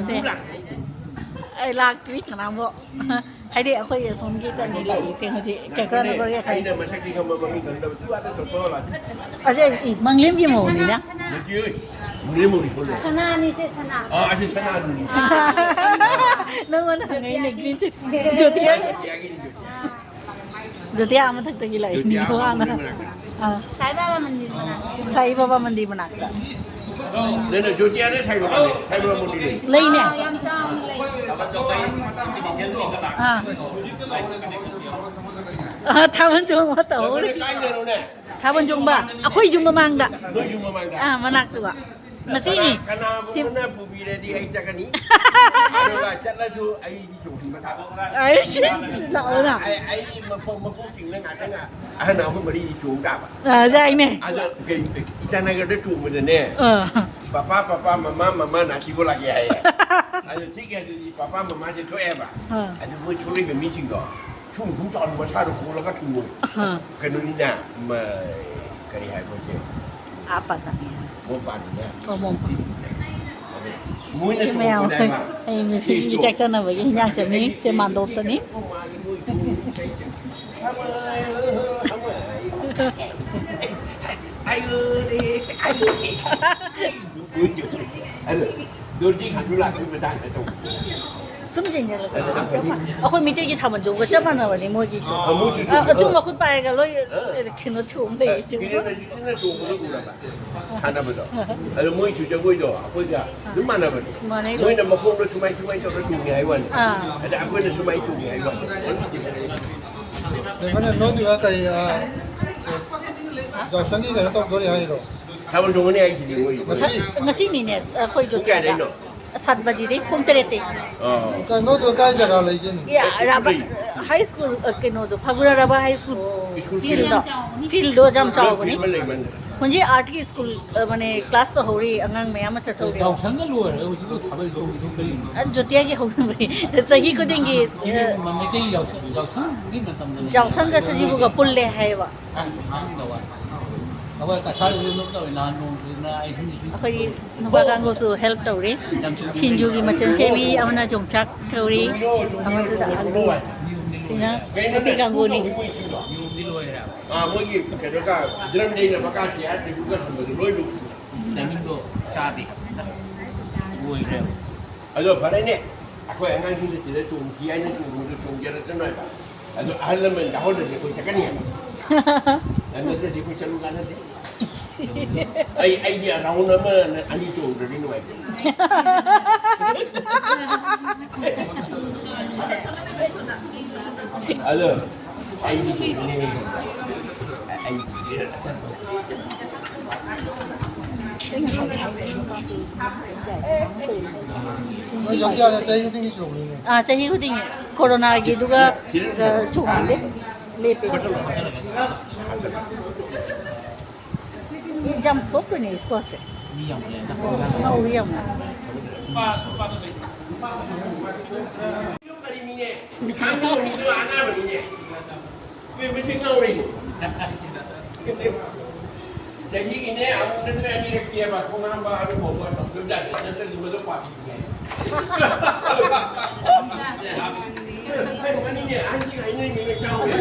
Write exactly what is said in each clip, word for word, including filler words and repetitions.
ꯁꯦ꯫ ꯑꯩ ꯂꯥꯛꯇ꯭ꯔꯤ ꯀꯅꯥꯝꯕꯨ꯫ ꯍꯥꯏꯗꯤ ꯑꯩꯈꯣꯏ ꯑꯁꯣꯝꯒꯤ ꯇꯅꯤ ꯂꯥꯛꯏꯁꯦ ꯍꯧꯖꯤꯛ ꯀꯦꯀ꯭ꯔꯥꯅ ꯕꯔꯒꯦ ꯈꯥꯏ꯫ ꯑꯩꯅ ꯃꯁꯛꯇꯤ ꯈꯪꯕ ꯃꯃꯤꯡ ꯈꯪꯗꯕ ꯇꯨ ꯑꯥꯗ ꯆꯠꯊꯣꯛꯑ ꯂꯥꯛꯀꯦ꯫ ꯑꯗꯩ ꯃꯪꯂꯦꯝꯒꯤ ꯃꯧꯅꯤꯅ꯫ ꯅꯠꯇꯦ, ꯃꯪꯂꯦꯝ ꯃꯧꯗꯤ ꯁꯣꯜꯂꯦ꯫ ꯁꯅꯥꯅꯤꯁꯦ, ꯁꯅꯥ꯫ ꯑꯥ, ꯑꯁꯤ ꯁꯅꯥꯗꯨꯅꯤ꯫ ꯅꯪꯉꯣꯟꯗ ꯍꯪꯉꯛꯏꯅꯦ, ꯒ꯭ꯔꯤꯟ ꯇꯤ꯫ ꯖꯣꯇꯤꯌꯥ꯫ ꯖꯣꯇꯤꯌꯥꯒꯤꯅꯤ, ꯖꯣꯇꯤꯌꯥ꯫ ꯖꯣꯇꯤꯌꯥ ꯃꯊꯛꯇꯒꯤ ꯂꯥꯛꯏꯅꯤ ꯖꯣꯇꯤꯌꯥ ꯋꯥꯅ꯫ ꯃꯊꯛꯇꯒꯤ ꯂꯥꯛꯏꯅꯤ꯫ ꯑꯥ꯫ ꯁꯥꯏ ꯕꯥꯕꯥ ꯃꯟꯗꯤꯔ ꯃꯅꯥꯛꯇ꯫ ꯁꯥꯏ ꯕꯥꯕꯥ ꯃꯟꯗꯤꯔ ꯃꯅꯥꯛꯇ꯫ ꯅꯪꯅ ꯖꯣꯇꯤꯌꯥꯅ ꯁꯥꯏ ꯕꯥꯕꯥ ꯂꯩ, ꯁꯥꯏ ꯕꯥꯕꯥ ꯃꯟꯗꯤꯔ ꯂꯩ꯫ ꯂꯩꯅꯦ꯫ ꯑꯥ, ꯌꯥꯝ ꯆꯥꯎꯅ ꯂꯩ꯫ ꯑꯥ꯫ ꯑꯥ, ꯊꯥꯕꯜ ꯆꯣꯡꯕ ꯇꯧꯍꯧꯔꯤ꯫ ꯅꯪꯅ ꯀꯥꯏꯗꯅꯣꯅꯦ? ꯊꯥꯕꯜ ꯆꯣꯡꯕ ꯑꯩꯈꯣꯏ ꯌꯨꯝ ꯃꯃꯥꯡꯗ꯫ ꯅꯣꯏ ꯌꯨꯝ ꯃꯃꯥꯡꯗ? ꯑꯥ, ꯃꯅꯥꯛꯇꯨꯗ꯫ ꯃꯁꯤꯅꯤ꯫ ꯀꯅꯥ-, ꯀꯅꯥꯒꯨꯝꯕꯅ ꯄꯨꯕꯤꯔꯗꯤ ꯑꯩ ꯆꯠꯀꯅꯤ꯫ ꯑꯗꯨꯒ ꯆꯠꯂꯁꯨ ꯑꯩꯗꯤ ꯆꯣꯡꯕ ꯊꯥꯕ꯫ ꯑꯩꯁ, ꯂꯥꯛꯑꯣꯅ꯫ ꯑꯩ, ꯑꯩ ꯃꯀꯣꯛ, ꯃꯀꯣꯛ ꯆꯤꯡꯅ ꯉꯥꯛꯇ ꯉꯥ-, ꯑꯍꯟ ꯑꯍꯨꯝ ꯃꯔꯤꯗꯤ ꯆꯣꯡ ꯇꯥꯕ꯫ ꯑꯥ, ꯌꯥꯏꯅꯦ꯫ ꯑꯗꯣ ꯀꯩ, ꯏꯇꯥꯅꯒꯔꯗ ꯆꯣꯡꯕꯗꯅꯦ, ꯑꯥ꯫ ꯄꯄꯥ, ꯄꯄꯥ, ꯃꯃꯥ, ꯃꯃꯥ, ꯅꯥꯊꯤꯕꯣ ꯂꯥꯛꯑꯦ ꯍꯥꯏꯌꯦ꯫ ꯑꯗꯣ ꯊꯤꯛ ꯑꯗꯨꯗꯤ ꯄꯄꯥ, ꯃꯃꯥꯁꯦ ꯊꯣꯛꯑꯦꯕ꯫ ꯑꯥ꯫ ꯑꯗꯨ ꯃꯣꯏ ꯊꯣꯛꯂꯛꯏꯕ ꯃꯤꯁꯤꯡꯗꯣ ꯁꯨꯝ ꯁꯨꯝ ꯆꯥꯎꯅ ꯃꯁꯥꯗꯣ ꯈꯣꯡꯂꯒ ꯊꯨꯡꯉꯣꯏ꯫ ꯑꯥ꯫ ꯀꯩꯅꯣꯅꯤꯅ, ꯃ-, ꯀꯔꯤ ꯍꯥꯏꯕ ꯁꯦ? ꯑꯥ, ꯄꯥꯇꯅꯤ꯫ ꯃꯣꯝꯄꯥꯛꯅꯤꯅ꯫ ꯑꯣ, ꯃꯣꯝꯄꯥꯛ꯫ ꯑꯗꯩ ꯃꯣꯏꯅ ꯁꯤ ꯃꯌꯥꯝ ꯆꯣꯡꯕꯗ ꯍꯥꯏꯕ꯫ ꯑꯩ ꯉꯁꯤ ꯆꯦꯁꯇꯣ꯫ ꯆꯥꯛ ꯆꯥꯅꯕꯒꯤ ꯍꯤꯟꯖꯥꯡ ꯁꯦꯝꯃꯤ꯫ ꯁꯦ ꯃꯥꯟꯗꯣꯞꯇꯅꯤ꯫ ꯃꯥꯒꯤ ꯃꯣꯏ ꯆꯣꯡꯕ ꯀꯩꯗꯣ꯫ ꯑꯃ, ꯑꯃ, ꯑꯃ꯫ ꯑꯗꯣ ꯗꯣꯔꯖꯤ ꯈꯟꯗꯨ ꯂꯥꯛꯄꯒꯤ ꯃꯇꯥꯡꯗ ꯇꯧꯕ꯫ ꯁꯨꯝ ꯌꯦꯡꯖꯜꯂꯛꯄꯗ ꯆꯞ ꯃꯥꯟꯅꯩ꯫ ꯑꯩꯈꯣꯏ ꯃꯤꯇꯩꯒꯤ ꯊꯥꯕꯜ ꯆꯣꯡꯕꯒ ꯆꯞ ꯃꯥꯟꯅꯕꯅꯦ ꯃꯣꯏꯒꯤꯁꯨ꯫ ꯑ, ꯃꯣꯏꯁꯨ ꯑ, ꯆꯣꯡ-, ꯑꯆꯨꯝ ꯑ꯫ ꯃꯈꯨꯠ ꯄꯥꯏꯔꯒ ꯂꯣꯏ, ꯑ꯫ ꯀꯩꯅꯣ ꯆꯣꯡ ꯂꯩ, ꯆꯨꯝꯕ꯭ꯔꯣ? ꯀꯤꯔꯦꯟ ꯑꯖꯤꯠꯅ ꯆꯣꯡꯕꯗꯣ ꯎꯔꯕ? ꯁꯥꯟꯅꯕꯗꯣ꯫ ꯑꯗꯣ ꯃꯣꯏꯁꯨ ꯖꯒꯣꯏꯗꯣ ꯑꯩꯈꯣꯏꯒ ꯑꯗꯨꯝ ꯃꯥꯟꯅꯕꯅꯦ꯫ ꯃꯥꯟꯅꯩ ꯂꯣꯏ꯫ ꯃꯣꯏꯅ ꯃꯈꯣꯡꯗꯣ ꯁꯨꯃꯥꯏ, ꯁꯨꯃꯥꯏ ꯇꯧꯔ ꯆꯣꯡꯉꯦ ꯍꯥꯏ ꯋꯥꯅꯤ꯫ ꯑꯥ꯫ ꯑꯗ ꯑꯩꯈꯣꯏꯅ ꯁꯨꯃꯥꯏ ꯆꯣꯡꯉꯦ ꯍꯥꯏ ꯋꯥꯅꯤ꯫ ꯀꯩꯅꯣꯅꯦ, ꯅꯣꯏꯗꯨꯒ ꯀꯔꯤ, ꯑ, ꯌꯥꯎꯁꯪꯒꯤ ꯀꯩꯅꯣ ꯇꯧꯗꯣꯔꯤ ꯍꯥꯏꯔꯣ? ꯊꯥꯕꯜ ꯆꯣꯡꯒꯅꯤ ꯍꯥꯏꯁꯤꯗꯤ ꯃꯣꯏ꯫ ꯉꯁꯤ? ꯉꯁꯤꯅꯤꯅꯦ, ꯑꯩꯈꯣꯏ ꯄꯨꯡ ꯀꯌꯥꯗꯩꯅꯣ? ꯁꯠ ꯕꯖꯦꯗꯩ ꯄꯨꯡ ꯇꯔꯦꯠꯇꯩ꯫ ꯑꯥ꯫ ꯀꯩꯅꯣꯗꯣ ꯀꯥꯏ ꯖꯒꯥ ꯂꯩꯒꯦꯅꯦ? ꯌꯥ, ꯔꯕ-, ꯍꯥꯏ ꯁ꯭ꯀꯨꯜ, ꯑ, ꯀꯩꯅꯣꯗꯣ, ꯐꯒꯨꯔꯥ ꯔꯕ ꯍꯥꯏ ꯁ꯭ꯀꯨꯜ ꯑꯣ꯫ ꯁ꯭ꯀꯨꯜ ꯐꯤꯜꯗꯣ, ꯐꯤꯜꯗꯣ꯫ ꯐꯤꯜꯗꯣ ꯌꯥꯝ ꯆꯥꯎꯕꯅꯤ꯫ ꯐꯤꯜ ꯂꯩꯃꯟꯗ꯭ꯔꯣ? ꯍꯧꯖꯤꯛ ꯑꯥꯔꯠꯀꯤ ꯁ꯭ꯀꯨꯜ, ꯑ, ꯃꯥꯅꯦ, ꯀ꯭ꯂꯥꯁ ꯇꯧꯍꯧꯔꯤ, ꯑꯉꯥꯡ ꯃꯌꯥꯝ ꯑꯃ ꯆꯠꯍꯧꯔꯤ꯫ ꯌꯥꯎꯁꯪꯒ ꯂꯣꯏꯔꯒ ꯍꯧꯖꯤꯛꯄꯨ ꯊꯥꯕꯜ ꯆꯣꯡꯉꯤꯗꯣ ꯀꯔꯤꯅꯣ? ꯑ, ꯖꯣꯇꯤꯌꯥꯒꯤ ꯍꯧꯅꯕꯅꯤ꯫ ꯆꯍꯤ ꯈꯨꯗꯤꯡꯒꯤ, ꯁꯤꯒꯤ ꯑ, ꯃꯩꯇꯩ ꯌꯥꯎꯁꯪ, ꯌꯥꯎꯁꯪꯒꯤ ꯃꯇꯝꯗꯅꯤ꯫ ꯌꯥꯎꯁꯪꯒ ꯁꯖꯤꯕꯨꯒ ꯄꯨꯜꯂꯦ ꯍꯥꯏꯌꯦꯕ꯫ ꯑꯁ, ꯈꯪꯗꯕ꯫ ꯑꯩꯈꯣꯏ ꯀꯁꯥꯔ ꯎꯔꯨꯝ ꯇꯧꯋꯤ ꯅꯍꯥꯟ ꯅꯣꯡ ꯆꯨ-, ꯑꯩꯈꯣꯏꯒꯤ ꯅꯨꯄꯥ ꯀꯥꯡꯕꯨꯁꯨ help ꯇꯧꯔꯤ꯫ ꯁꯤꯡꯖꯨꯒꯤ ꯃꯆꯜ ꯁꯦꯝꯃꯤ, ꯑꯃꯅ ꯌꯣꯡꯆꯥꯛ ꯇꯧꯔꯤ, ꯑꯃꯁꯤꯗ ꯑꯂꯨ꯫ ꯁꯤꯅ ꯅꯨꯄꯤ ꯀꯥꯡꯕꯨꯅꯤ꯫ ꯑꯥ, ꯃꯣꯏꯒꯤ ꯀꯩꯅꯣꯒ, ꯗ꯭ꯔꯝ ꯂꯩꯅ ꯃꯈꯥ ꯆꯤꯌꯥꯔ ꯇꯦꯕꯜꯒ ꯊꯝꯕꯗꯣ ꯂꯣꯏ ꯂꯨ-, ꯇꯥꯏꯃꯤꯡꯗꯣ ꯆꯥꯗꯦ꯫ ꯂꯣꯏꯈ꯭ꯔꯦꯕ꯫ ꯑꯗꯣ ꯐꯔꯦꯅꯦ, ꯑꯩꯈꯣꯏ ꯑꯉꯥꯡꯁꯤꯡꯁꯦ ꯁꯤꯗ ꯆꯣꯡꯈꯤ ꯍꯥꯏꯅ ꯆꯣꯡꯕꯗꯣ ꯆꯣꯡꯖꯔꯁꯅꯨ ꯍꯥꯏꯕ꯫ ꯑꯗꯣ ꯑꯍꯜ ꯂꯃꯟ ꯌꯥꯎꯍꯜꯂꯗꯤ ꯑꯩꯈꯣꯏ ꯆꯠꯀꯅꯤ ꯍꯥꯏꯕ꯫ ꯑꯗꯨ ꯅꯠꯇ꯭ꯔꯗꯤ ꯑꯩꯈꯣꯏ ꯆꯠꯂꯨ ꯀꯥꯟꯅꯗꯦ꯫ ꯑꯩ, ꯑꯩꯒꯤ round ꯑꯃ ꯑꯅꯤ ꯇꯣꯡꯗ꯭ꯔꯗꯤ ꯅꯨꯡꯉꯥꯏꯇꯦ꯫ ꯑꯗꯣ ꯑꯩꯗꯤ ꯇꯣꯡꯗꯣꯏꯅꯦ꯫ ꯑꯩ ꯑꯥ, ꯆꯍꯤ ꯈꯨꯗꯤꯡꯒꯤ꯫ ꯀꯣꯔꯣꯅꯥꯒꯤꯗꯨꯒ, ꯑ, ꯆꯣꯡꯍꯜꯂꯦ, ꯂꯦꯞꯄꯦ꯫ ꯑꯦ, ꯌꯥꯝ soft ꯑꯣꯏꯅ squash ꯁꯦ꯫ ꯉꯧꯋꯤ ꯌꯥꯝꯅ꯫ ꯆꯍꯤꯒꯤꯅꯦ, ꯑꯃꯨꯛ ꯅꯠꯇ꯭ꯔ ꯑꯅꯤꯔꯛꯇꯤꯑꯕ ꯈꯣꯡꯍꯥꯝꯕ ꯑꯔꯨꯝꯕ ꯍꯣꯏ ꯇꯧꯗꯣꯏꯖꯥꯠꯅꯤ, ꯅꯠꯇ꯭ꯔꯗꯤ ꯃꯗꯨ ꯄꯥꯝꯃꯤꯅꯦ꯫ ꯃꯅꯤꯅꯦ, ꯑꯍꯟꯁꯤꯡ ꯍꯥꯏꯅꯔꯤꯉꯩ ꯂꯣꯏ ꯇꯥꯍꯧꯋꯦ꯫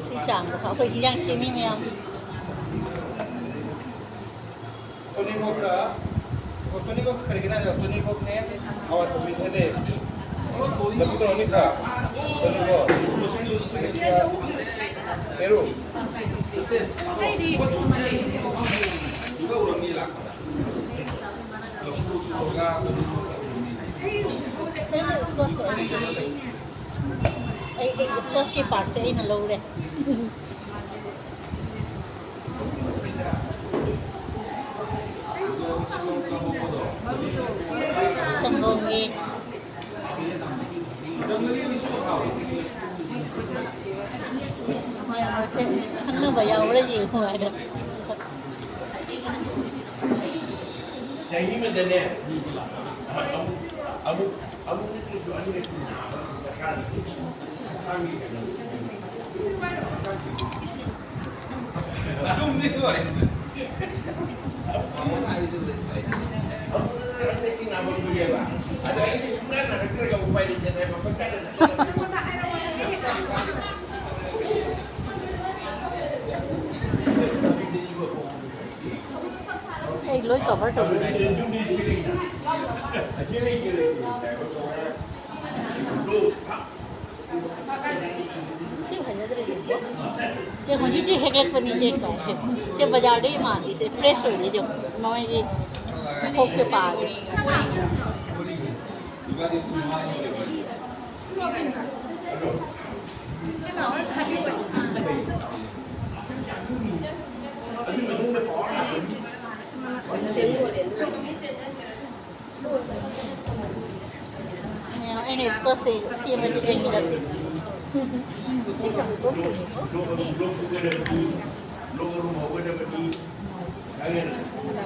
ꯁꯤ ꯆꯥꯡꯗ ꯑꯩꯈꯣꯏ ꯍꯤꯟꯖꯥꯡ ꯁꯦꯝꯃꯤ ꯃꯌꯥꯝ꯫ ꯇꯣꯅꯤꯡꯈꯣꯛꯀ, ꯇꯣꯅꯤꯡꯈꯣꯛꯀ ꯀꯔꯤꯒꯤꯅꯣ ꯍꯥꯏꯕꯗ ꯇꯣꯅꯤꯡꯈꯣꯛꯅꯦ, ꯍꯋꯥꯏ ꯀꯣꯕꯤꯅꯦ, ꯂꯐꯨ ꯇꯧꯔꯅꯤ ꯈꯔ, ꯇꯣꯅꯤꯡꯈꯣꯛ, ꯄꯦꯔꯨꯛ꯫ ꯑꯩ, ꯑꯩ squash ꯀꯤ part ꯁꯦ ꯑꯩꯅ ꯂꯧꯔꯦ꯫ ꯆꯝꯊꯣꯡꯒꯤ ꯃꯌꯥꯝꯁꯦ ꯈꯪꯅꯕ ꯌꯥꯎꯕ꯭ꯔꯥ ꯌꯦꯡꯉꯨ ꯍꯥꯏꯅ꯫ ꯆꯍꯤ ꯑꯃꯗꯅꯦ ꯑꯃꯨꯛ, ꯑꯃꯨꯛ, ꯑꯃꯨꯛ ꯅꯠꯇ꯭ꯔꯁꯨ ꯑꯅꯤꯔꯛꯇꯤ ꯅꯥꯕ ꯗꯔꯀꯥꯔ ꯂꯩ꯫ ꯍꯛꯆꯥꯡꯒꯤ ꯀꯩꯅꯣ꯫ ꯑꯩ ꯂꯣꯏ cover ꯇꯧꯕꯤꯔꯒꯦ꯫ ꯁꯤ ꯐꯖꯗ꯭ꯔꯦ꯫ ꯁꯦ ꯍꯧꯖꯤꯛꯁꯦ ꯍꯦꯛꯂꯛꯄꯅꯤ꯫ ꯁꯦ ꯀꯥꯏ ꯍꯦꯛ-, ꯁꯦ ꯕꯖꯥꯔꯗꯒꯤ ꯃꯥꯜꯂꯤ꯫ ꯁꯦ fresh ꯑꯣꯏꯔꯤ꯫ ꯁꯦ ꯃꯣꯏꯒꯤ ꯃꯈꯣꯛꯁꯦ ꯄꯥꯜꯂꯤ꯫ ꯑꯩꯅ squash ꯁꯦ ꯁꯦꯝꯕꯁꯦ ꯌꯦꯡꯃꯤꯟꯅꯁꯤ꯫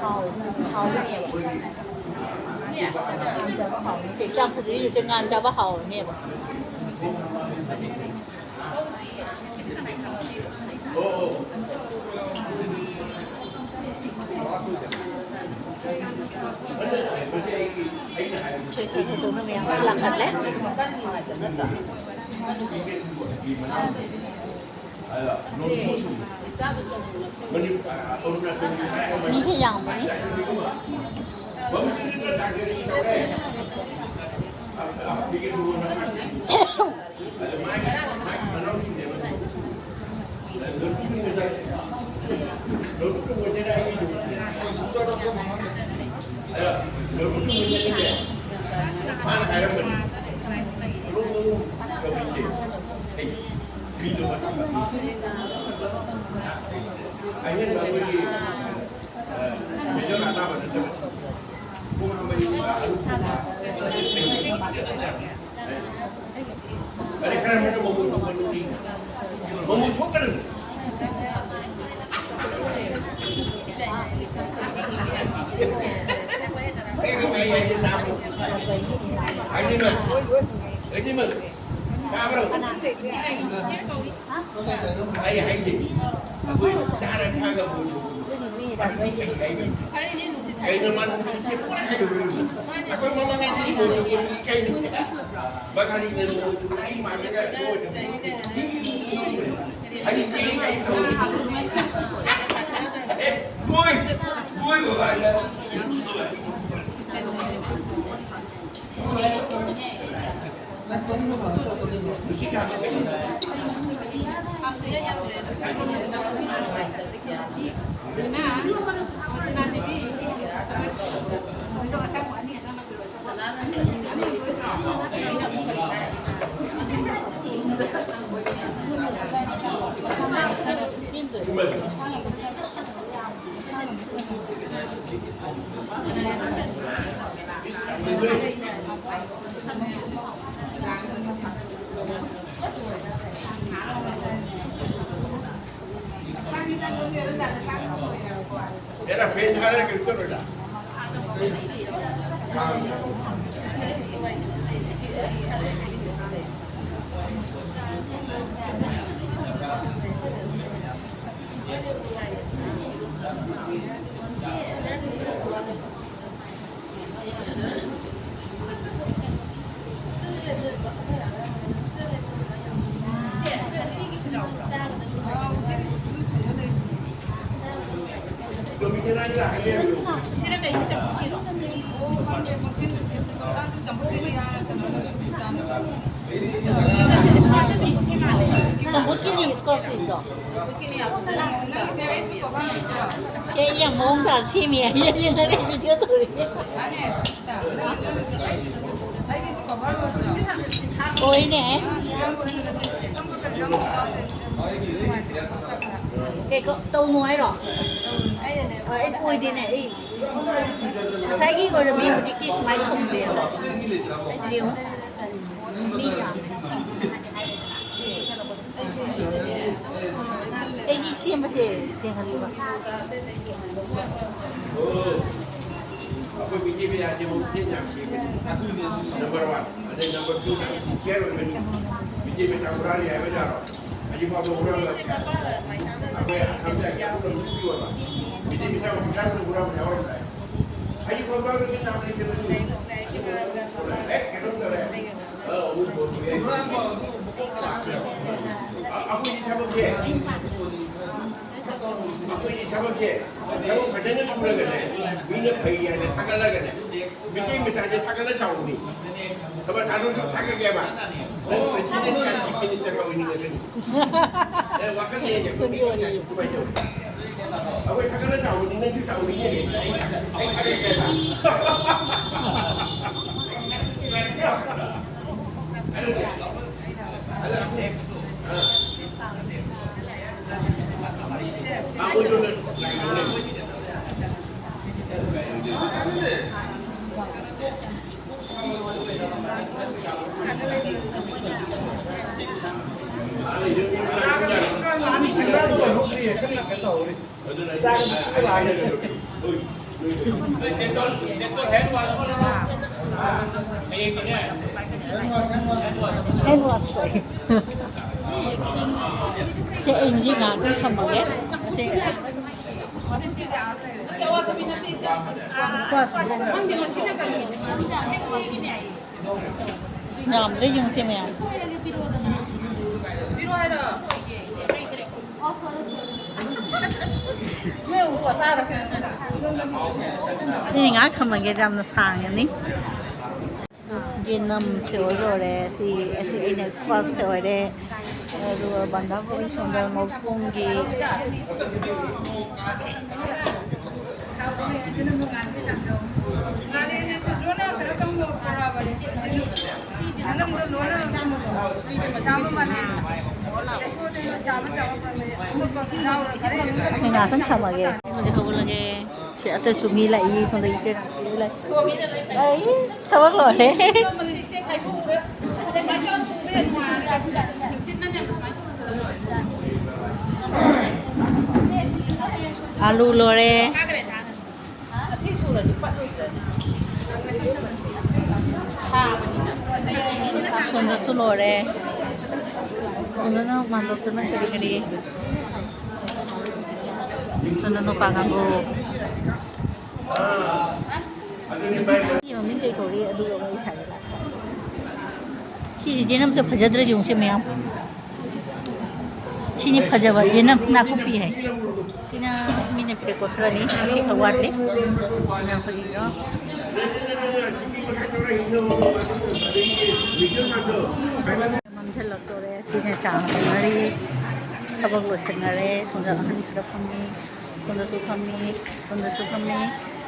ꯍꯥꯎ-, ꯍꯥꯎꯒꯅꯦꯕ꯫ ꯁꯦ ꯀꯌꯥꯝ ꯐꯖꯩ ꯌꯦꯡꯉꯨ꯫ ꯁꯦ ꯉꯥꯟ ꯆꯥꯕ ꯍꯥꯎꯔꯅꯦꯕ꯫ ꯁꯦ ꯈꯔ ꯈꯔ ꯇꯧꯅ ꯃꯌꯥꯝꯁꯨ ꯂꯥꯛꯍꯜꯂꯦ꯫ ꯃꯤꯁꯦ ꯌꯥꯝꯕꯅꯤ꯫ ꯑꯩ ꯍꯥꯏꯗꯦ꯫ ꯑꯩꯈꯣꯏ ꯆꯥꯔ ꯊꯛꯑꯒ ꯕꯣꯜ ꯁꯥꯟꯅꯕꯗꯣ꯫ ꯑꯗꯨ ꯑꯩ ꯍꯥꯏꯗꯦ꯫ ꯀꯩꯅꯣ ꯃꯥ ꯅꯨꯡꯁꯤꯠꯁꯦ ꯄꯨꯔꯥ ꯍꯥꯏꯗꯣꯛꯈ꯭ꯔꯦ꯫ ꯑꯩꯈꯣꯏ ꯃꯃꯥꯡꯉꯩꯗꯤ ꯕꯣꯜ ꯁꯥꯟꯅꯕ ꯏꯀꯥꯏꯅꯕꯅꯦ꯫ ꯕꯪꯒꯥꯂꯤꯅ ꯅꯣꯡ ꯆꯨꯔꯛꯑꯦ ꯃꯥꯜꯂꯒ ꯂꯣꯏꯔꯦ꯫ ꯑꯩ ꯀꯩ ꯀꯩ ꯇꯧꯔꯤ? ꯑꯦ, ꯃꯣꯏ, ꯃꯣꯏ ꯕꯕꯥꯅ꯫ Era pendhara ke ऊपर बेटा। ꯆꯝꯐꯨꯠꯀꯤꯅꯤ ꯏꯁꯀ꯭ꯋꯥꯁ ꯁꯤꯗꯣ꯫ ꯑꯦ, ꯌꯥꯝ ꯃꯑꯣꯡ ꯇꯥꯅ ꯁꯦꯝꯃꯤ ꯍꯥꯏꯌꯦ, ꯌꯦꯡꯉꯔꯦ, ꯚꯤꯗꯤꯑꯣ ꯇꯧꯔꯤ꯫ ꯍꯣꯏꯅꯦ꯫ ꯀꯩꯀꯣ ꯇꯧꯅꯨ ꯍꯥꯏꯔꯣ? ꯑ, ꯑꯩ ꯑꯣꯏꯗꯦꯅꯦ, ꯑꯩ ꯉꯁꯥꯏꯒꯤ ꯑꯣꯏꯔꯝꯃꯤ, ꯍꯧꯖꯤꯛꯇꯤ ꯁꯨꯃꯥꯏꯅ ꯊꯝꯗꯦꯕ꯫ ꯌꯦꯡꯉꯣ꯫ ꯃꯤ ꯌꯥꯝꯃꯦ꯫ ꯑꯩꯒꯤ ꯁꯦꯝꯕꯁꯦ ꯌꯦꯡꯍꯜꯂꯨꯕ꯫ ꯑꯩꯈꯣꯏ ꯃꯤꯇꯩ ꯃꯆꯥꯁꯦ ꯃꯕꯨꯛ ꯐꯦꯟ ꯌꯥꯝ ꯁꯦꯡꯕꯅꯤ꯫ Number one. ꯑꯗꯩ ꯅꯝꯕꯔ ꯇꯨ ꯅꯪ ꯁꯤꯟꯁꯤꯌꯔ ꯑꯣꯏꯕꯅꯤ꯫ ꯃꯤꯇꯩ ꯃꯆꯥ ꯍꯨꯔꯥꯜꯂꯤ ꯍꯥꯏꯕ ꯌꯥꯔꯣꯏ꯫ ꯑꯩꯈꯣꯏꯒꯤ ꯊꯕꯛꯁꯦ, ꯑꯩꯈꯣꯏꯒꯤ ꯊꯕꯛꯁꯦ ꯊꯕꯛ ꯐꯖꯅ ꯁꯨꯔꯒꯅꯦ, ꯃꯤꯅ ꯐꯩ ꯍꯥꯏꯅ ꯊꯥꯒꯠꯂꯒꯅꯦ, ꯃꯤꯇꯩ ꯃꯆꯥꯁꯦ ꯊꯥꯒꯠꯂ ꯆꯥꯎꯕꯅꯤ꯫ ꯊꯕꯛ ꯊꯥꯗꯣꯛꯁꯨ ꯊꯥꯒꯠꯀꯦꯕ꯫ ꯅꯪ president ꯀ chief minister ꯀ ꯑꯣꯏꯅꯤꯡꯉꯒꯅꯤ꯫ ꯅꯪ ꯋꯥꯈꯜ ꯂꯦꯡꯒꯦ꯫ ꯑꯩꯈꯣꯏ ꯊꯥꯒꯠꯂ ꯆꯥꯎꯕꯅꯤ, ꯅꯪꯁꯨ ꯆꯥꯎꯅꯤꯡꯉꯦ꯫ ꯑꯩ ꯊꯥꯒꯠꯀꯦꯕ꯫ Hand wash ꯑꯣꯏ꯫ ꯁꯦ, ꯑꯩ ꯍꯧꯖꯤꯛ ꯉꯥꯏꯍꯥꯛꯇꯪ ꯊꯝꯃꯒꯦ꯫ ꯁꯦ꯫ Squash꯫ ꯌꯥꯝꯗ꯭ꯔꯦ, ꯌꯦꯡꯉꯨꯁꯦ ꯃꯌꯥꯝ꯫ ꯑꯩ ꯉꯥꯏꯍꯥꯛ ꯊꯝꯃꯒꯦ, ꯌꯥꯝꯅ ꯁꯥꯡꯉꯅꯤ꯫ ꯌꯦꯅꯝꯁꯦ ꯑꯣꯏ ꯂꯣꯏꯔꯦ꯫ ꯁꯤ ꯑꯩꯅ squash ꯁꯦ ꯑꯣꯏꯔꯦ꯫ ꯑꯗꯨꯒ ꯕꯟꯙꯥ ꯀꯣꯕꯤ ꯁꯣꯝꯗ ꯉꯧꯊꯣꯡꯒꯤ꯫ ꯁꯤ ꯉꯥꯛꯇꯪ ꯊꯝꯃꯒꯦ꯫ ꯍꯧꯒꯠꯂꯒꯦ꯫ ꯁꯤ ꯑꯇꯩꯁꯨ ꯃꯤ ꯂꯥꯛꯏ, ꯁꯣꯝꯗ ꯏꯆꯦ ꯂꯥꯛꯏ꯫ ꯑꯩꯁ, ꯊꯕꯛ ꯂꯣꯏꯔꯦ꯫ ꯑꯥꯂꯨ ꯂꯣꯏꯔꯦ꯫ ꯁꯣꯝꯗꯁꯨ ꯂꯣꯏꯔꯦ꯫ ꯁꯣꯝꯗꯅ ꯃꯥꯟꯗꯣꯞꯇꯅ ꯀꯔꯤ ꯀꯔꯤ? ꯁꯣꯝꯗ ꯅꯨꯄꯥ ꯀꯥꯡꯕꯨ꯫ ꯁꯤ ꯃꯃꯤꯡ ꯀꯩ ꯀꯧꯔꯤ? ꯑꯗꯨꯒ ꯋꯥꯔꯤ ꯁꯥꯒꯦ ꯂꯥꯛꯄ꯫ ꯁꯤꯁꯦ ꯌꯦꯅꯝꯁꯦ ꯐꯖꯗ꯭ꯔꯥ ꯌꯦꯡꯉꯨꯁꯦ ꯃꯌꯥꯝ꯫ ꯁꯤꯅꯤ ꯐꯖꯕ ꯌꯦꯅꯝ, ꯅꯥꯀꯨꯞꯄꯤ ꯍꯥꯏ꯫ ꯁꯤꯅ ꯃꯤꯅ ꯄꯤꯔꯛꯄ ꯈꯔꯅꯤ꯫ ꯑꯁꯤ ꯈꯔ ꯋꯥꯠꯂꯤ꯫ ꯁꯤꯅ ꯑꯩꯈꯣꯏꯒꯤꯗꯣ꯫ ꯃꯝꯁꯤꯜꯂꯛꯇꯣꯔꯦ꯫ ꯁꯤꯅ ꯆꯥ ꯍꯧꯅꯔꯤ꯫ ꯊꯕꯛ ꯂꯣꯏꯁꯤꯟꯅꯔꯦ꯫ ꯁꯣꯝꯗ ꯑꯍꯟ ꯈꯔ ꯐꯝꯃꯤ꯫ ꯁꯣꯝꯗꯁꯨ ꯐꯝꯃꯤ꯫ ꯁꯣꯝꯗꯁꯨ ꯐꯝꯃꯤ꯫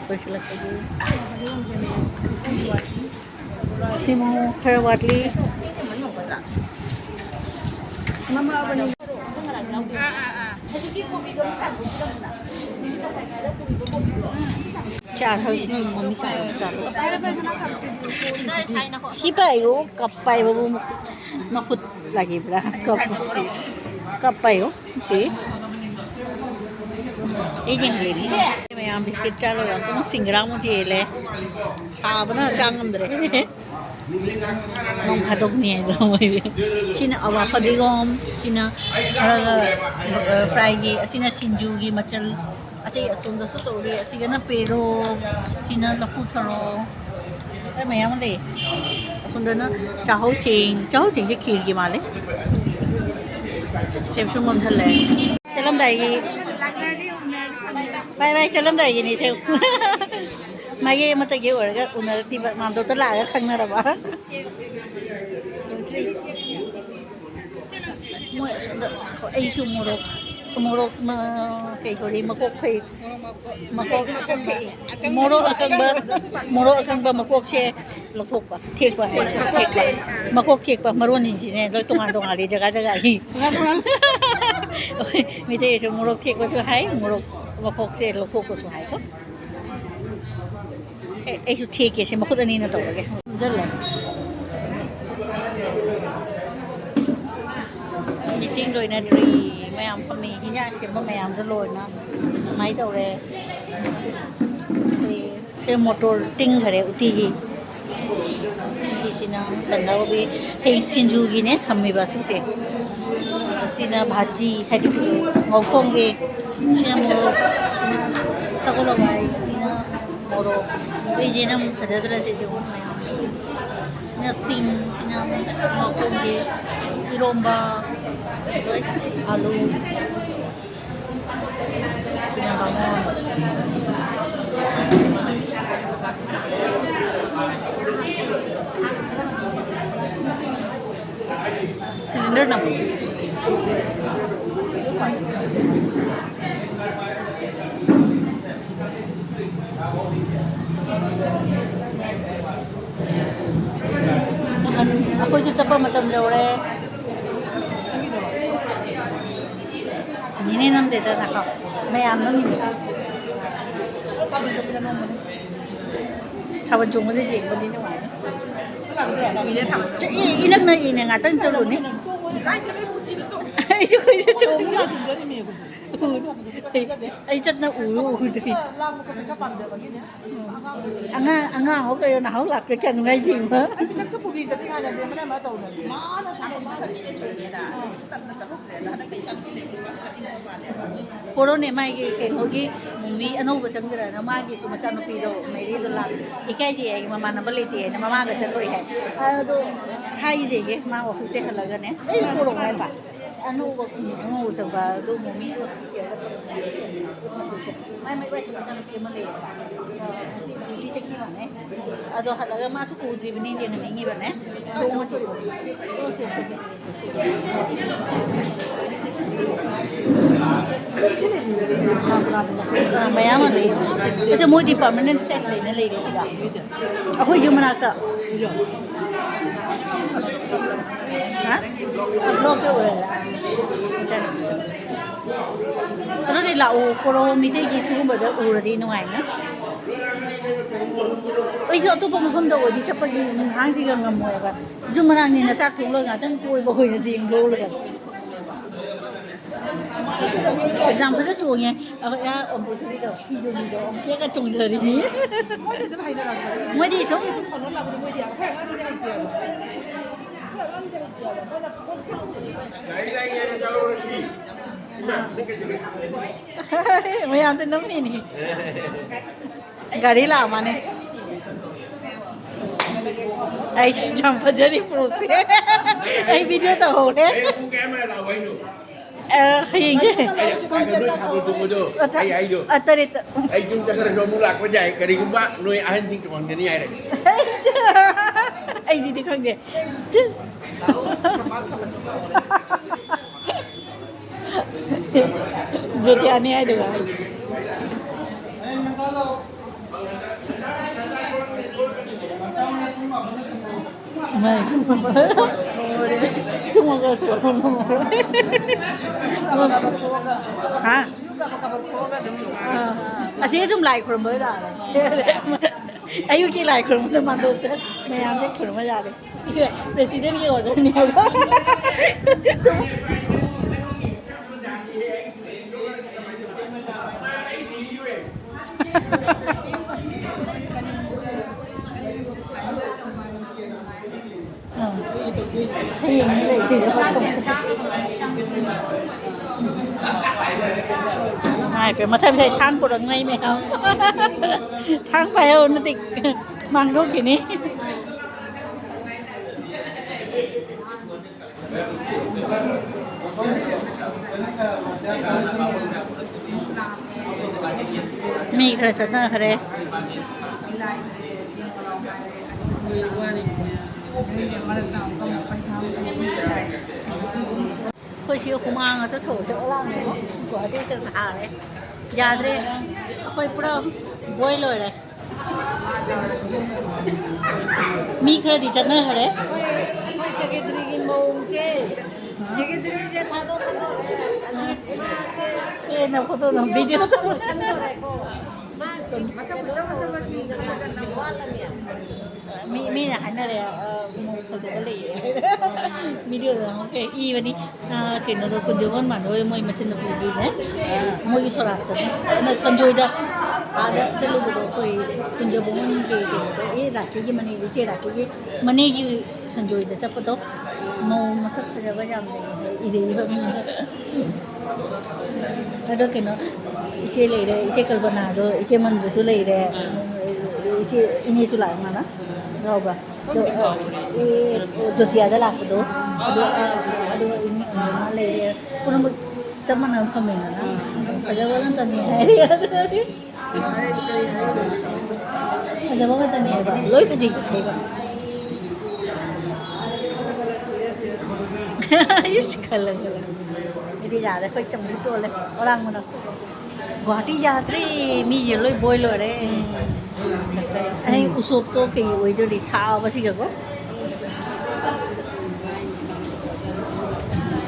ꯂꯣꯏꯁꯤꯜꯂꯛꯄꯒꯤ꯫ ꯁꯤꯃꯨꯛ ꯈꯔ ꯋꯥꯠꯂꯤ꯫ ꯆꯥ ꯊꯛ-, ꯅꯣꯏ ꯃꯝꯃꯤ ꯆꯥ ꯊꯛ-, ꯆꯥ ꯊꯛ-, ꯁꯤ ꯄꯥꯏꯌꯨ, ꯀꯞ ꯄꯥꯏꯕꯕꯨ ꯃꯈꯨꯠ, ꯃꯈꯨꯠ ꯂꯥꯛꯏꯕ꯭ꯔꯥ? ꯀꯞ, ꯀꯞ ꯄꯥꯏꯌꯨ꯫ ꯁꯤ ꯑꯩ ꯌꯦꯡꯍꯜꯂꯤꯅꯤ꯫ ꯃꯌꯥꯝ ꯕꯤꯁꯀꯤꯠ ꯆꯥ ꯂꯣꯏꯔ ꯑꯃꯨꯛ ꯁꯤꯡꯒꯔꯥ ꯑꯃꯨꯛ ꯆꯦꯜꯂꯦ꯫ ꯁꯥꯕꯅ ꯆꯥ ꯉꯝꯗ꯭ꯔꯦ꯫ ꯅꯣꯡ ꯐꯥꯗꯣꯛꯅꯤ ꯍꯥꯏꯗꯣ ꯃꯣꯏꯗꯤ꯫ ꯁꯤꯅ ꯑꯋꯥ ꯐꯗꯤꯒꯣꯝ, ꯁꯤꯅ ꯈꯔꯒ, ꯑ, ꯐ꯭ꯔꯥꯏꯒꯤ, ꯑꯁꯤꯅ ꯁꯤꯡꯖꯨꯒꯤ ꯃꯆꯜ꯫ ꯑꯇꯩ ꯑꯁꯣꯝꯗꯁꯨ ꯇꯧꯔꯤ꯫ ꯑꯁꯤꯒꯅ ꯄꯦꯔꯣ, ꯁꯤꯅ ꯂꯐꯨ ꯊꯔꯣ꯫ ꯑꯩ ꯃꯌꯥꯝ ꯑꯃ ꯂꯩ꯫ ꯑꯁꯣꯝꯗꯅ ꯆꯥꯍꯧ ꯆꯦꯡ, ꯆꯥꯍꯧ ꯆꯦꯡꯁꯦ ꯈꯤꯔꯒꯤ ꯃꯥꯜꯂꯦ꯫ ꯁꯦꯝꯁꯨ ꯃꯝꯁꯤꯜꯂꯦ꯫ ꯆꯠꯂꯝꯗꯥꯏꯒꯤ, ꯚꯥꯏ, ꯚꯥꯏ, ꯆꯠꯂꯝꯗꯥꯏꯒꯤꯅꯤ ꯁꯦ꯫ ꯃꯥꯒꯤ ꯑꯃꯠꯇꯒꯤ ꯑꯣꯏꯔꯒ ꯎꯅꯔꯛꯇꯤꯕ, ꯃꯥꯝꯗꯣꯞꯇ ꯂꯥꯛꯑꯒ ꯈꯪꯅꯔꯕ꯫ ꯃꯣꯏ ꯑꯁꯣꯝꯗ ꯑꯩꯁꯨ ꯃꯣꯔꯣꯛ, ꯃꯣꯔꯣꯛ, ꯃ-, ꯀꯩ ꯀꯧꯔꯤ, ꯃꯀꯣꯛ ꯐꯩ, ꯃꯀꯣꯛ, ꯃꯣꯔꯣꯛ ꯑꯀꯪꯕ, ꯃꯣꯔꯣꯛ ꯑꯀꯪꯕ ꯃꯀꯣꯛꯁꯦ ꯂꯧꯊꯣꯛꯄ, ꯊꯦꯛꯄ ꯍꯥꯏ, ꯊꯦꯛꯄ꯫ ꯃꯀꯣꯛ ꯊꯦꯛꯄ ꯃꯔꯣꯟꯁꯤꯡꯁꯤꯅꯦ ꯂꯣꯏ ꯇꯣꯉꯥꯟ ꯇꯣꯉꯥꯟꯂꯤ ꯖꯒꯥ ꯖꯒꯥꯒꯤ꯫ ꯑꯩꯈꯣꯏ ꯃꯩꯇꯩꯗꯁꯨ ꯃꯣꯔꯣꯛ ꯊꯦꯛꯄꯁꯨ ꯍꯥꯏ, ꯃꯣꯔꯣꯛ ꯃꯀꯣꯛꯁꯦ ꯂꯧꯊꯣꯛꯄꯁꯨ ꯍꯥꯏꯀꯣ꯫ ꯑꯦ, ꯑꯩꯁꯨ ꯊꯦꯛꯀꯦꯁꯦ, ꯃꯈꯨꯠ ꯑꯅꯤꯅ ꯇꯧꯔꯒꯦ꯫ ꯅꯝꯁꯤꯜꯂꯦ꯫ ꯃꯤꯇꯤꯡ ꯂꯣꯏꯅꯗ꯭ꯔꯤ꯫ ꯃꯌꯥꯝ ꯐꯝꯃꯤ꯫ ꯍꯤꯟꯖꯥꯡ ꯁꯦꯝꯕ ꯃꯌꯥꯝꯗꯣ ꯂꯣꯏꯅ ꯁꯨꯃꯥꯏꯅ ꯇꯧꯔꯦ꯫ ꯁꯤ, ꯁꯤ ꯃꯣꯇꯣꯔ ꯇꯤꯡꯈꯔꯦ ꯎꯇꯤꯒꯤ꯫ ꯁꯤꯁꯤꯅ ꯕꯟꯙꯀꯣꯕꯤ, ꯍꯌꯦꯡ ꯁꯤꯡꯖꯨꯒꯤꯅꯦ ꯊꯝꯃꯤꯕ ꯁꯤꯁꯦ꯫ ꯁꯤꯅ ꯚꯥꯖꯤ, ꯍꯥꯏꯗꯤ ꯉꯧꯊꯣꯡꯒꯤ, ꯁꯤꯅ ꯃꯣꯔꯣꯛ, ꯁꯤꯅ ꯁꯒꯣꯜ ꯍꯋꯥꯏ, ꯁꯤꯅ ꯃꯣꯔꯣꯛ꯫ ꯑꯩꯗꯤ ꯅꯪ ꯐꯖꯗ꯭ꯔꯁꯦ ꯁꯤꯒꯨꯝꯕ ꯃꯌꯥꯝ꯫ ꯁꯤꯅ ꯁꯤꯡ, ꯁꯤꯅ ꯉꯧꯊꯣꯡꯒꯤ, ꯏꯔꯣꯝꯕ, ꯑꯂꯨ꯫ ꯁꯤꯅ ꯕꯥꯃꯣꯟ꯫ ꯁꯤꯂꯤꯟꯗꯔ ꯅꯝꯃꯣ꯫ ꯑꯩꯈꯣꯏꯁꯨ ꯆꯠꯄ ꯃꯇꯝ ꯌꯧꯔꯦ꯫ ꯅꯤꯅꯦ ꯅꯝꯗꯦꯗ ꯅꯈꯣ꯫ ꯃꯌꯥꯝ ꯅꯝꯃꯤꯅꯦ꯫ ꯊꯥꯕꯜ ꯆꯣꯡꯕꯗ ꯌꯦꯡꯕꯗꯤ ꯅꯨꯡꯉꯥꯏꯅꯤ꯫ ꯏ-, ꯏꯅꯛ ꯅꯛꯏꯅꯦ, ꯉꯥꯛꯇꯪ ꯆꯠꯂꯨꯅꯤ꯫ ꯑꯩꯁꯨ ꯀꯨꯏꯔꯦ ꯆꯣꯡꯗꯕ꯫ ꯑꯩ ꯆꯠꯅ ꯎꯔꯨ ꯎꯗ꯭ꯔꯤ꯫ ꯑꯉꯥꯡ, ꯑꯉꯥꯡ ꯍꯧ ꯀꯩꯅꯣ ꯅꯍꯥꯎ ꯂꯥꯛꯄ ꯀꯌꯥ ꯅꯨꯡꯉꯥꯏ ꯌꯦꯡꯕ꯫ ꯄꯣꯔꯣꯅꯦ ꯃꯥꯒꯤ ꯀꯩꯅꯣꯒꯤ movie ꯑꯅꯧꯕ ꯆꯪꯗ꯭ꯔꯅ ꯃꯥꯒꯤꯁꯨ ꯃꯆꯥꯅꯨꯄꯤꯗꯣ ꯃꯦꯔꯤꯗꯣ ꯂꯥꯛ ꯏꯀꯥꯏꯖꯩ ꯍꯥꯏ, ꯃꯃꯥꯟꯅꯕ ꯂꯩꯇꯦ ꯍꯥꯏꯅ ꯃꯃꯥꯒ ꯆꯠꯂꯣꯏ ꯍꯥꯏ꯫ ꯑꯗꯣ ꯍꯥꯏꯖꯩꯌꯦ ꯃꯥ office ꯇꯩ ꯍꯜꯂꯒꯅꯦ ꯑꯩ ꯄꯣꯔꯛꯑꯣ ꯍꯥꯏꯕ꯫ ꯑꯅꯧꯕ, ꯑꯅꯧꯕ ꯆꯪꯕ ꯑꯗꯨ movieꯗꯣ ꯁꯤ ꯆꯦꯟꯕ ꯃꯥꯏ ꯃꯥꯏ ꯃꯆꯥꯅꯨꯄꯤ ꯑꯃ ꯂꯩꯌꯦꯕ꯫ ꯉꯁꯤ duty ꯆꯠꯈꯤꯕꯅꯦ꯫ ꯑꯗꯣ ꯍꯜꯂꯒ ꯃꯥꯁꯨ ꯎꯗ꯭ꯔꯤꯕꯅꯤ ꯌꯦꯡꯍꯟꯅꯤꯡꯉꯤꯕꯅꯦ꯫ ꯆꯣꯡꯕꯗꯤ꯫ ꯑ, ꯃꯌꯥꯝ ꯑꯃ ꯂꯩ꯫ ꯑꯁ, ꯃꯣꯏꯗꯤ permanent ꯇ ꯂꯩꯅ ꯂꯩꯔꯦ ꯁꯤꯗ꯫ ꯑꯩꯈꯣꯏ ꯌꯨꯝ ꯃꯅꯥꯛꯇ꯫ ꯍꯥ? ꯑ, block ꯇ ꯑꯣꯏꯔꯦ꯫ ꯑꯗꯨꯗꯤ ꯂꯥꯛꯑꯣ, ꯀꯣꯔꯣ ꯃꯤꯇꯩꯒꯤ ꯁꯤꯒꯨꯝꯕꯗ ꯎꯔꯗꯤ ꯅꯨꯡꯉꯥꯏꯅ꯫ ꯑꯩꯁꯨ ꯑꯇꯣꯞꯄ ꯃꯐꯝꯗ ꯑꯣꯏꯗꯤ ꯆꯠꯄꯒꯤ ꯅꯍꯥꯟꯁꯤꯒ ꯉꯝꯃꯣꯏꯕ꯫ ꯌꯨꯝ ꯃꯅꯥꯛꯅꯤꯅ ꯆꯥꯛ ꯊꯣꯡ ꯂꯣꯏꯔ ꯉꯥꯛꯇꯪ ꯀꯣꯏꯕ ꯑꯣꯏꯅ ꯌꯦꯡ ꯂꯣꯏꯔꯒ꯫ Exam ꯐꯖ ꯆꯣꯡꯉꯦ꯫ ꯑꯩꯈꯣꯏ ꯑꯥ ꯑꯣꯝꯕꯨꯁꯨꯔꯤꯗꯣ, ꯐꯤꯖꯣꯂꯤꯗꯣ, ꯑꯃꯨꯛ ꯀꯦꯛꯀ ꯆꯣꯡꯊꯔꯤꯅꯤ꯫ ꯃꯣꯏꯗꯤ ꯑꯗꯨꯝ ꯍꯩꯅꯔꯛꯄꯅꯤ꯫ ꯃꯣꯏꯗꯤ ꯁꯨꯝ ꯐꯪꯉ ꯂꯥꯛꯄꯗꯣ ꯃꯣꯏꯗꯤ ꯌꯥꯝ ꯐꯩ, ꯑꯉꯥꯡꯗꯤ ꯍꯩꯇꯦꯕ꯫ ꯃꯌꯥꯝꯗꯣ ꯅꯝꯃꯤꯅꯤ꯫ ꯒꯥꯔꯤ ꯂꯥꯛꯑ ꯃꯥꯅꯦ꯫ ꯑꯩꯁ, ꯌꯥꯝ ꯐꯖꯔꯤ ꯄꯣꯁꯁꯦ꯫ ꯑꯩ ꯚꯤꯗꯤꯑꯣ ꯇꯧꯍꯧꯔꯦ꯫ ꯑ, ꯍꯌꯦꯡꯁꯦ꯫ ꯑ, ꯇ-, ꯑ, ꯇꯔꯦꯠꯇ꯫ ꯑꯩ ꯌꯨꯝ ꯆꯠꯈ꯭ꯔꯁꯨ ꯑꯃꯨꯛ ꯂꯥꯛꯄ ꯌꯥꯏ, ꯀꯔꯤꯒꯨꯝꯕ ꯅꯣꯏ ꯑꯍꯟꯁꯤꯡ ꯇꯧꯍꯟꯒꯅꯤ ꯍꯥꯏꯔꯗꯤ꯫ ꯑꯩꯗꯤꯗꯤ ꯈꯪꯗꯦ꯫ ꯖꯣꯇꯤꯌꯥꯅꯤ ꯍꯥꯏꯗꯨꯒ꯫ ꯃꯥꯏ꯫ ꯇꯨꯝꯃꯒꯁꯨ꯫ ꯍꯥ? ꯑꯥ꯫ ꯑꯁꯤ ꯑꯗꯨꯝ ꯂꯥꯏ ꯈꯨꯔꯨꯝꯕ ꯑꯣꯏ ꯂꯥꯛꯑꯦ꯫ ꯑꯌꯨꯛꯀꯤ ꯂꯥꯏ ꯈꯨꯔꯨꯝꯕꯗ ꯃꯥꯟꯗꯣꯛꯇ ꯃꯌꯥꯝꯁꯦ ꯈꯨꯔꯨꯝꯕ ꯌꯥꯔꯦ꯫ ꯄ꯭ꯔꯦꯁꯤꯗꯦꯟꯒꯤ ꯑꯣꯔꯗꯔꯅꯤ ꯍꯥꯏꯕ꯫ ꯑꯥ꯫ ꯍꯌꯦꯡ ꯂꯩꯇꯦ꯫ ꯉꯥꯏꯈꯣ, ꯃꯁꯥꯏ ꯃꯁꯥꯏ ꯊꯥꯡ ꯄꯨꯔꯛꯅꯩ ꯃꯌꯥꯝ꯫ ꯊꯥꯡ ꯄꯥꯏꯍꯧ ꯅꯠꯇꯦ, ꯃꯥꯡꯗꯣꯛꯈꯤꯅꯤ꯫ ꯃꯤ ꯈꯔ ꯆꯠꯅꯈ꯭ꯔꯦ꯫ ꯑꯩꯈꯣꯏ ꯁꯤ ꯍꯨꯃꯥꯡ ꯉꯥꯛꯇ ꯁꯧꯔꯛꯇ ꯂꯥꯡꯉꯦꯕꯣ꯫ ꯒꯨꯍꯥꯇꯤꯗ ꯁꯥꯔꯦ꯫ ꯌꯥꯗ꯭ꯔꯦ꯫ ꯑꯩꯈꯣꯏ ꯄꯨꯔꯥ ꯕꯣꯏ ꯂꯣꯏꯔꯦ꯫ ꯃꯤ ꯈꯔꯗꯤ ꯆꯠꯅꯈ꯭ꯔꯦ꯫ ꯑꯩꯈꯣꯏ, ꯑꯩꯈꯣꯏ ꯁꯦꯀ꯭ꯔꯦꯇꯔꯤꯒꯤ ꯃꯧꯁꯦ, ꯁꯦꯀ꯭ꯔꯦꯇꯔꯤꯁꯦ ꯊꯥꯗꯣꯛ ꯊꯥꯗꯣꯛꯑꯦ꯫ ꯑꯗꯨ ꯃꯥꯁꯦ ꯄꯦꯟꯅ ꯐꯣꯇꯣ ꯅꯝ-, ꯚꯤꯗꯤꯑꯣ ꯇꯧ-, ꯂꯣꯏꯁꯤꯟꯈ꯭ꯔꯦꯀꯣ꯫ ꯃꯥ ꯃꯁꯛ ꯐꯖ ꯐꯖꯕꯁꯤꯡꯁꯦ ꯋꯥꯠꯂꯝꯃꯦ꯫ ꯃꯤ, ꯃꯤꯅ ꯍꯥꯏꯅꯔꯦ, ꯑ, ꯃꯧ ꯐꯖꯕ ꯂꯩꯌꯦ꯫ ꯚꯤꯗꯤꯑꯣꯗ ꯑꯃꯨꯛ ꯏꯕꯅꯤ꯫ ꯑ, ꯀꯩꯅꯣꯗꯣ, ꯀꯨꯟꯖꯕꯣꯟ ꯃꯥꯟꯗꯣꯏ ꯃꯣꯏ ꯃꯆꯟꯅꯨꯄꯤꯒꯤꯅꯦ꯫ ꯑ, ꯃꯣꯏꯒꯤ ꯁꯣꯔꯥꯠꯇꯅꯦ꯫ ꯑꯗꯨꯅ ꯁꯟꯖꯣꯏꯗ ꯑꯥꯗ ꯆꯠꯂꯨꯕꯗꯣ ꯑꯩꯈꯣꯏ ꯀꯨꯟꯖꯕꯣꯡꯒꯤ ꯀꯩꯅꯣꯗꯣ, ꯑꯦ, ꯔꯥꯀꯦꯒꯤ ꯃꯅꯦ, ꯏꯆꯦ ꯔꯥꯀꯦꯒꯤ ꯃꯅꯦꯒꯤ ꯁꯟꯖꯣꯏꯗ ꯆꯠꯄꯗꯣ, ꯃꯧ ꯃꯁꯛ ꯐꯖꯕ ꯌꯥꯝ ꯂꯩ ꯏꯔꯩꯕ ꯃꯤꯅ꯫ ꯑꯗꯣ ꯀꯩꯅꯣ, ꯏꯆꯦ ꯂꯩꯔꯦ, ꯏꯆꯦ ꯀꯜꯄꯅꯥꯗꯣ, ꯏꯆꯦ ꯃꯟꯖꯨꯁꯨ ꯂꯩꯔꯦ, ꯏꯆꯦ ꯏꯅꯦꯁꯨ ꯂꯥꯛꯑꯦ ꯃꯥꯅ ꯌꯥꯎꯕ꯭ꯔꯥ? ꯑꯗꯣ, ꯑ, ꯑꯦ, ꯖꯣꯇꯤꯌꯥꯗ ꯂꯥꯛꯄꯗꯣ, ꯑꯗꯣ, ꯑ, ꯑꯗꯨꯒ ꯏꯅꯦ ꯑꯟꯖꯨꯃ ꯂꯩꯔꯦ, ꯄꯨꯝꯅꯃꯛ ꯆꯞ ꯃꯥꯟꯅꯅ ꯐꯝꯃꯦꯗꯅ꯫ ꯐꯖꯕ ꯉꯥꯛꯇꯅꯤ ꯍꯥꯏꯔꯦ꯫ ꯐꯖꯕ ꯉꯥꯛꯇꯅꯦꯕ, ꯂꯣꯏ ꯐꯖꯩ ꯍꯥꯏꯕ꯫ ꯏꯁ, ꯈꯜꯂ ꯈꯜꯂ꯫ ꯑꯩꯗꯤ ꯌꯥꯔꯦ, ꯑꯩꯈꯣꯏ ꯆꯝꯐꯨꯠ ꯇꯣꯜꯂꯦ, ꯑꯣꯂꯥꯡꯕꯅ꯫ ꯒꯨꯍꯥꯇꯤ ꯌꯥꯗ꯭ꯔꯦ, ꯃꯤꯁꯦ ꯂꯣꯏ ꯕꯣꯏ ꯂꯣꯏꯔꯦ꯫ ꯑꯩ ꯎꯁꯣꯞꯇꯣ ꯀꯩ ꯑꯣꯏꯗꯣꯔꯤ, ꯁꯥꯕꯁꯤꯒꯀꯣ꯫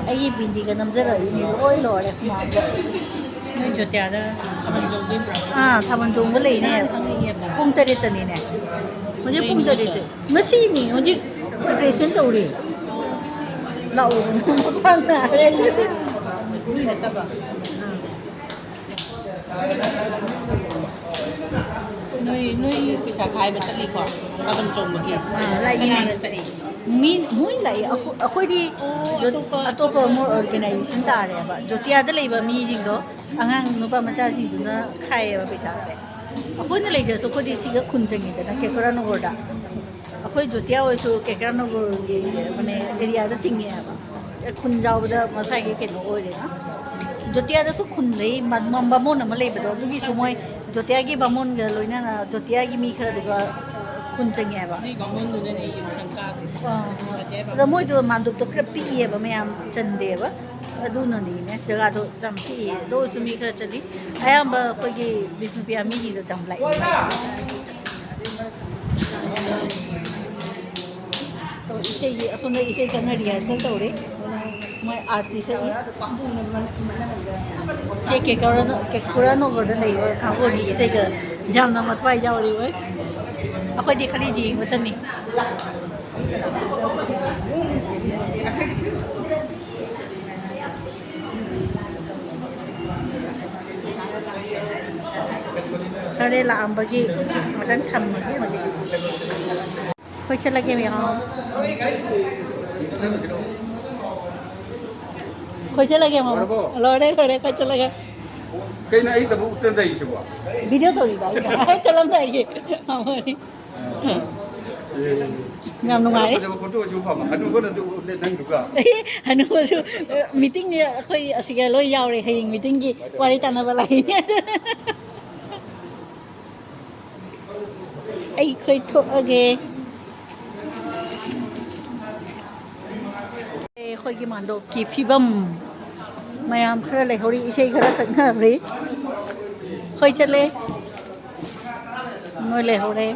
ꯑꯩꯒꯤ ꯕꯤꯟꯗꯤꯒ ꯅꯝꯖꯔꯛꯏꯅꯦ, ꯂꯣꯏ ꯂꯣꯏꯔꯦ ꯍꯨꯃꯥꯡꯗ꯫ ꯅꯣꯏ ꯖꯣꯇꯤꯌꯥꯗ ꯊꯥꯕꯜ ꯆꯣꯡꯗꯣꯏꯕ꯭ꯔꯣ? ꯑꯥ, ꯊꯥꯕꯜ ꯆꯣꯡꯕ ꯂꯩꯅꯦ꯫ ꯅꯍꯥꯟ ꯈꯪꯉꯛꯑꯦꯕ꯫ ꯄꯨꯡ ꯇꯔꯦꯠꯇꯅꯤꯅꯦ꯫ ꯍꯧꯖꯤꯛ ꯀꯩ ꯄꯨꯡ ꯅꯨꯃꯤꯠꯇ? ꯇꯔꯦꯠꯇ꯫ ꯉꯁꯤꯅꯤ, ꯍꯧꯖꯤꯛ preparation ꯇꯧꯔꯤ꯫ ꯂꯥꯛꯑꯣ꯫ ꯃꯄꯥꯟ ꯅꯥꯔꯦ꯫ ꯅꯣꯏ, ꯅꯣꯏ ꯄꯩꯁꯥ ꯈꯥꯏꯕ ꯆꯠꯂꯤꯀꯣ? ꯊꯥꯕꯜ ꯆꯣꯡꯕꯒꯤ? ꯑꯥ, ꯂꯥꯛꯏꯅꯦ꯫ ꯀꯅꯥꯅ ꯆꯠꯂꯤ? ꯃꯤ, ꯃꯣꯏ ꯂꯥꯛꯏ꯫ ꯑꯩꯈꯣꯏ-, ꯑꯩꯈꯣꯏꯗꯤ ꯑꯣ, ꯖꯣ-, ꯑꯇꯣꯞꯄ ꯑꯇꯣꯞꯄ ꯑꯃ organization ꯇꯥꯔꯦꯕ꯫ ꯖꯣꯇꯤꯌꯥꯗ ꯂꯩꯕ ꯃꯤꯁꯤꯡꯗꯣ, ꯑꯉꯥꯡ ꯅꯨꯄꯥ ꯃꯆꯥꯁꯤꯡꯗꯨꯅ ꯈꯥꯏꯌꯦꯕ ꯄꯩꯁꯥꯁꯦ꯫ ꯑꯩꯈꯣꯏꯅ ꯂꯩꯖꯔꯁꯨ ꯑꯩꯈꯣꯏꯗꯤ ꯁꯤꯒ ꯈꯨꯟ ꯆꯪꯉꯤꯗꯅ, ꯀꯦꯀꯨꯔꯥ ꯅꯒꯔꯗ꯫ ꯑꯩꯈꯣꯏ ꯖꯣꯇꯤꯌꯥ ꯑꯣꯏꯔꯁꯨ ꯀꯦꯀꯦꯔꯥ ꯅꯒꯔꯒꯤ, ꯃꯥꯅꯦ, area ꯗ ꯆꯤꯡꯉꯦ ꯍꯥꯏꯕ꯫ ꯈꯨꯟ ꯌꯥꯎꯕꯗ ꯃꯁꯥꯒꯤ ꯀꯩꯅꯣ ꯑꯣꯏꯔꯦꯅ꯫ ꯖꯣꯇꯤꯌꯥꯗꯁꯨ ꯈꯨꯟ ꯂꯩ, ꯃ-, ꯃ-, ꯕꯥꯃꯣꯟ ꯑꯃ ꯂꯩꯕꯗꯣ, ꯑꯗꯨꯒꯤꯁꯨ ꯃꯣꯏ ꯖꯣꯇꯤꯌꯥꯒꯤ ꯕꯥꯃꯣꯟꯒ ꯂꯣꯏꯅꯅ ꯖꯣꯇꯤꯌꯥꯒꯤ ꯃꯤ ꯈꯔꯗꯨꯒ ꯈꯨꯟ ꯆꯪꯉꯦ ꯍꯥꯏꯕ꯫ ꯅꯣꯏ ꯕꯥꯃꯣꯟꯗꯨꯅꯅꯦ ꯌꯨꯝ ꯁꯪꯒꯥꯕꯗꯣ꯫ ꯑꯥ꯫ ꯖꯣꯇꯤꯌꯥ ꯕꯥꯃꯣꯟ꯫ ꯑꯗꯣ ꯃꯣꯏꯗꯣ ꯃꯥꯟꯗꯨꯞꯇꯣ ꯈꯔ ꯄꯤꯛꯏꯌꯦꯕ, ꯃꯌꯥꯝ ꯆꯟꯗꯦꯕ꯫ ꯑꯗꯨꯅꯅꯤꯅꯦ, ꯖꯒꯥꯗꯣ ꯌꯥꯝ ꯄꯤꯛꯏ꯫ ꯑꯗꯨ ꯑꯣꯏꯔꯁꯨ ꯃꯤ ꯈꯔ ꯆꯠꯂꯤ꯫ ꯑꯌꯥꯝꯕ ꯑꯩꯈꯣꯏꯒꯤ ꯕꯤꯁꯅꯨꯄ꯭ꯔꯤꯌꯥ ꯃꯤꯁꯤꯡꯗꯣ ꯌꯥꯝ ꯂꯥꯛꯏ꯫ ꯑꯣ, ꯏꯁꯩꯒꯤ, ꯑꯁꯣꯝꯗ ꯏꯁꯩ ꯀꯟꯅ rehearsal ꯇꯧꯔꯤ꯫ ꯃꯣꯏ ꯑꯥꯔꯇꯤ ꯁꯛꯏ꯫ ꯁꯦ ꯀꯦꯀꯨꯔꯥ ꯅ-, ꯀꯦꯀꯨꯔꯥ ꯅꯒꯔꯗ ꯂꯩꯕ ꯀꯥꯡꯕꯨꯅꯤ ꯏꯁꯩꯒ ꯌꯥꯝꯅ ꯃꯊ꯭ꯋꯥꯏ ꯌꯥꯎꯔꯤ ꯃꯣꯏ꯫ ꯑꯩꯈꯣꯏꯗꯤ ꯈꯔ ꯌꯦꯡꯕꯇꯅꯤ꯫ ꯈꯔ ꯂꯥꯛꯑꯝꯕꯒꯤ ꯉꯥꯛꯇꯪ ꯊꯝꯃꯒꯦ ꯍꯧꯖꯤꯛ꯫ ꯑꯩꯈꯣꯏ ꯆꯠꯂꯒꯦ ꯃꯌꯥꯝ꯫ ꯑꯩꯈꯣꯏ ꯆꯠꯂꯒꯦ ꯃꯌꯥꯝ꯫ ꯂꯣꯏꯔꯕꯣ? ꯂꯣꯏꯔꯦ, ꯂꯣꯏꯔꯦ, ꯑꯩꯈꯣꯏ ꯆꯠꯂꯒꯦ꯫ ꯀꯩꯅꯣ ꯑꯩ ꯊꯕꯛ ꯎꯠꯇꯅ ꯇꯧꯔꯤꯁꯤꯕꯣ? ꯚꯤꯗꯤꯑꯣ ꯇꯧꯔꯤꯕ ꯑꯩꯅ꯫ ꯆꯠꯂꯝꯗꯥꯏꯒꯤ꯫ ꯌꯥꯝ ꯅꯨꯡꯉꯥꯏꯔꯦ꯫ ꯐꯖꯕ ꯐꯣꯇꯣꯁꯨ ꯐꯕ꯫ ꯍꯅꯨꯕꯅ ꯑꯗꯨ ꯎꯠꯂꯦ ꯅꯪꯗꯨꯒ꯫ ꯍꯅꯨꯕꯁꯨ, ꯑ, ꯃꯤꯇꯤꯡꯅꯤ ꯑꯩꯈꯣꯏ ꯑꯁꯤꯒ ꯂꯣꯏ ꯌꯥꯎꯔꯦ꯫ ꯍꯌꯦꯡ ꯃꯤꯇꯤꯡꯒꯤ ꯋꯥꯔꯤ ꯇꯥꯟꯅꯕ ꯂꯥꯛꯏꯅꯦ꯫ ꯑꯩꯈꯣꯏ ꯊꯣꯛꯑꯒꯦ꯫ ꯑꯩꯈꯣꯏꯒꯤ ꯃꯥꯟꯗꯣꯞꯀꯤ ꯐꯤꯕꯝ꯫ ꯃꯌꯥꯝ ꯈꯔ ꯂꯩꯍꯧꯔꯤ, ꯏꯁꯩ ꯈꯔ ꯁꯛꯅꯔꯤ꯫ ꯍꯣꯏ, ꯆꯠꯂꯦ꯫ ꯃꯣꯏ ꯂꯩꯍꯧꯔꯦ꯫